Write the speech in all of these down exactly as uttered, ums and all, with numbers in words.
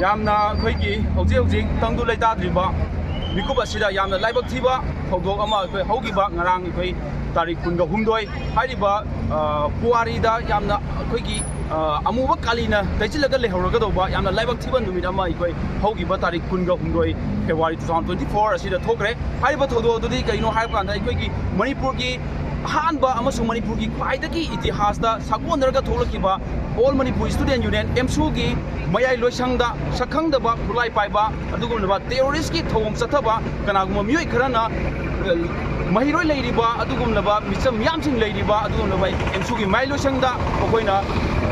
ꯌꯥꯝꯅ ꯑꯩꯈꯣꯏꯒꯤ ꯍꯧꯖꯤꯛ ꯍꯧꯖꯤꯛ ꯇꯪꯗꯨ ꯂꯩꯇꯥꯗ꯭ꯔꯤꯕ ꯃꯤꯀꯨꯞ ꯑꯁꯤꯗ ꯌꯥꯝꯅ ꯂꯥꯏꯕꯛ ꯊꯤꯕ ꯊꯧꯗꯣꯛ ꯑꯃ ꯑꯩꯈꯣꯏ ꯍꯧꯈꯤꯕ ꯉꯔꯥꯡ ꯑꯩꯈꯣꯏ ꯇꯥꯔꯤꯛ ꯀꯨꯟꯒ ꯍꯨꯝꯗꯣꯏ ꯍꯥꯏꯔꯤꯕ, ꯑ, ꯄꯨꯋꯥꯔꯤꯗ ꯌꯥꯝꯅ ꯑꯩꯈꯣꯏꯒꯤ, ꯑ, ꯑꯃꯨꯕ ꯀꯥꯂꯤꯅ ꯇꯩꯁꯤꯜꯂꯒ ꯂꯩꯍꯧꯔꯒꯗꯧꯕ ꯌꯥꯝꯅ ꯂꯥꯏꯕꯛ ꯊꯤꯕ ꯅꯨꯃꯤꯠ ꯑꯃ ꯑꯩꯈꯣꯏ ꯍꯧꯈꯤꯕ ꯇꯥꯔꯤꯛ ꯀꯨꯟꯒ ꯍꯨꯝꯗꯣꯏ February two thousand twenty four ꯑꯁꯤꯗ ꯊꯣꯛꯈ꯭ꯔꯦ꯫ ꯍꯥꯏꯔꯤꯕ ꯊꯧꯗꯣꯛ ꯑꯗꯨꯗꯤ ꯀꯩꯅꯣ ꯍꯥꯏꯕ ꯀꯥꯟꯗ ꯑꯩꯈꯣꯏꯒꯤ ꯃꯅꯤꯄꯨꯔꯒꯤ ꯑꯍꯥꯟꯕ ꯑꯃꯁꯨꯡ ꯃꯅꯤꯄꯨꯔꯒꯤ ꯈ꯭ꯋꯥꯏꯗꯒꯤ ꯏꯇꯤꯍꯥꯁꯇ ꯁꯥꯒꯣꯟꯅꯔꯒ ꯊꯣꯛꯂꯛꯈꯤꯕ All Manipur Student Union, ꯑꯦꯝꯁꯨꯒꯤ ꯃꯌꯥꯏ ꯂꯣꯏꯁꯪꯗ ꯁꯛꯈꯪꯗꯕ ꯈꯨꯠꯂꯥꯏ ꯄꯥꯏꯕ ꯑꯗꯨꯒꯨꯝꯂꯕ terroristꯀꯤ ꯊꯧꯑꯣꯡ ꯆꯠꯊꯕ ꯀꯅꯥꯒꯨꯝꯕ ꯃꯤꯑꯣꯏ ꯈꯔꯅ, ꯑ, ꯃꯍꯩꯔꯣꯏ ꯂꯩꯔꯤꯕ ꯑꯗꯨꯒꯨꯝꯂꯕ ꯃꯤꯆꯝ ꯃꯤꯌꯥꯝꯁꯤꯡ ꯂꯩꯔꯤꯕ ꯑꯗꯨꯒꯨꯝꯂꯕ ꯑꯦꯝꯁꯨꯒꯤ ꯃꯌꯥꯏ ꯂꯣꯏꯁꯪꯗ ꯃꯈꯣꯏꯅ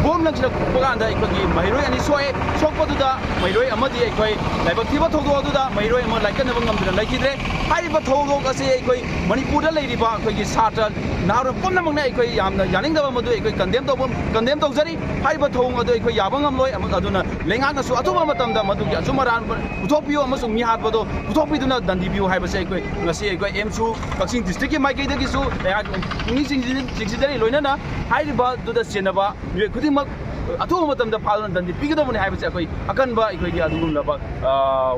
ꯕꯣꯝ ꯂꯪꯁꯤꯜꯂꯛꯄ ꯀꯥꯟꯗ ꯑꯩꯈꯣꯏꯒꯤ ꯃꯍꯩꯔꯣꯏ ꯑꯅꯤ ꯁꯣꯛꯑꯦ꯫ ꯁꯣꯛꯄꯗꯨꯗ ꯃꯍꯩꯔꯣꯏ ꯑꯃꯗꯤ ꯑꯩꯈꯣꯏ ꯂꯥꯏꯕꯛ ꯊꯤꯕ ꯊꯧꯗꯣꯛ ꯑꯗꯨꯗ ꯃꯍꯩꯔꯣꯏ ꯑꯃ ꯂꯥꯏꯀꯠꯅꯕ ꯉꯝꯗꯨꯅ ꯂꯩꯈꯤꯗ꯭ꯔꯦ꯫ ꯍꯥꯏꯔꯤꯕ ꯊꯧꯗꯣꯛ ꯑꯁꯤ ꯑꯩꯈꯣꯏ ꯃꯅꯤꯄꯨꯔꯗ ꯂꯩꯔꯤꯕ ꯑꯩꯈꯣꯏꯒꯤ ꯁꯥꯇ꯭ꯔ ꯅꯍꯥꯔꯣꯜ ꯄꯨꯝꯅꯃꯛꯅ ꯑꯩꯈꯣꯏ ꯌꯥꯝꯅ ꯌꯥꯅꯤꯡꯗꯕ ꯃꯗꯨ ꯑꯩꯈꯣꯏ condemn ꯇꯧꯕ, condemn ꯇꯧꯖꯔꯤ꯫ ꯍꯥꯏꯔꯤꯕ ꯊꯧꯑꯣꯡ ꯑꯗꯨ ꯑꯩꯈꯣꯏ ꯌꯥꯕ ꯉꯝꯂꯣꯏ꯫ ꯑꯃ-, ꯑꯗꯨꯅ ꯂꯩꯉꯥꯛꯅꯁꯨ ꯑꯊꯨꯕ ꯃꯇꯝꯗ ꯃꯗꯨꯒꯤ ꯑꯆꯨꯝ ꯑꯔꯥꯟꯕ ꯄꯨꯊꯣꯛꯄꯤꯌꯨ ꯑꯃꯁꯨꯡ ꯃꯤꯍꯥꯠꯄꯗꯣ ꯄꯨꯊꯣꯛꯄꯤꯗꯨꯅ ꯗꯟꯗꯤ ꯄꯤꯌꯨ ꯍꯥꯏꯕꯁꯦ ꯑꯩꯈꯣꯏ ꯉꯁꯤ ꯑꯩꯈꯣꯏ ꯑꯦꯝꯁꯨ ꯀꯛꯆꯤꯡ districtꯀꯤ ꯃꯥꯏꯀꯩꯗꯒꯤꯁꯨ ꯑꯩꯍꯥꯛ ꯄꯨꯛꯅꯤꯡ ꯆꯤꯡꯁꯤꯟ-, ꯆꯤꯡꯁꯤꯟꯖꯔꯤ꯫ ꯂꯣꯏꯅꯅ ꯍꯥꯏꯔꯤꯕꯗꯨꯗ ꯆꯦꯟꯅꯕ ꯃꯤꯑꯣꯏ ꯈꯨꯗꯤꯡꯃꯛ ꯑꯊꯨꯕ ꯃꯇꯝꯗ ꯐꯥꯗꯨꯅ ꯗꯟꯗꯤ ꯄꯤꯒꯗꯕꯅꯤ ꯍꯥꯏꯕꯁꯦ ꯑꯩꯈꯣꯏ ꯑꯀꯟꯕ ꯑꯩꯈꯣꯏꯒꯤ ꯑꯗꯨꯒꯨꯝꯂꯕ, ꯑ,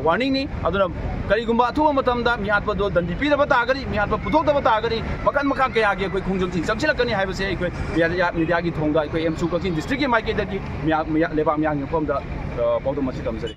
warningꯅꯤ꯫ ꯑꯗꯨꯅ ꯀꯔꯤꯒꯨꯝꯕ ꯑꯊꯨꯕ ꯃꯇꯝꯗ ꯃꯤꯍꯥꯠꯄꯗꯣ ꯗꯟꯗꯤ ꯄꯤꯗꯕ ꯇꯥꯔꯒꯗꯤ, ꯃꯤꯍꯥꯠꯄ ꯄꯨꯊꯣꯛꯇꯕ ꯇꯥꯔꯒꯗꯤ ꯃꯈꯟ ꯃꯈꯥ ꯀꯌꯥꯒꯤ ꯑꯩꯈꯣꯏ ꯈꯣꯡꯖꯪꯁꯤꯡ ꯆꯪꯁꯤꯜꯂꯛꯀꯅꯤ ꯍꯥꯏꯕꯁꯦ ꯑꯩꯈꯣꯏ media, mediaꯒꯤ ꯊꯣꯡꯗ ꯑꯩꯈꯣꯏ ꯑꯦꯝꯁꯨ ꯀꯛꯆꯤꯡ districtꯀꯤ ꯃꯥꯏꯀꯩꯗꯒꯤ ꯃꯤꯌꯥ-, ꯃꯤꯌꯥ-, ꯂꯩꯕꯥꯛ ꯃꯤꯌꯥꯝꯒꯤ ꯃꯐꯝꯗ, ꯑ, ꯄꯥꯎꯗꯝ ꯑꯁꯤ ꯇꯝꯖꯔꯤ꯫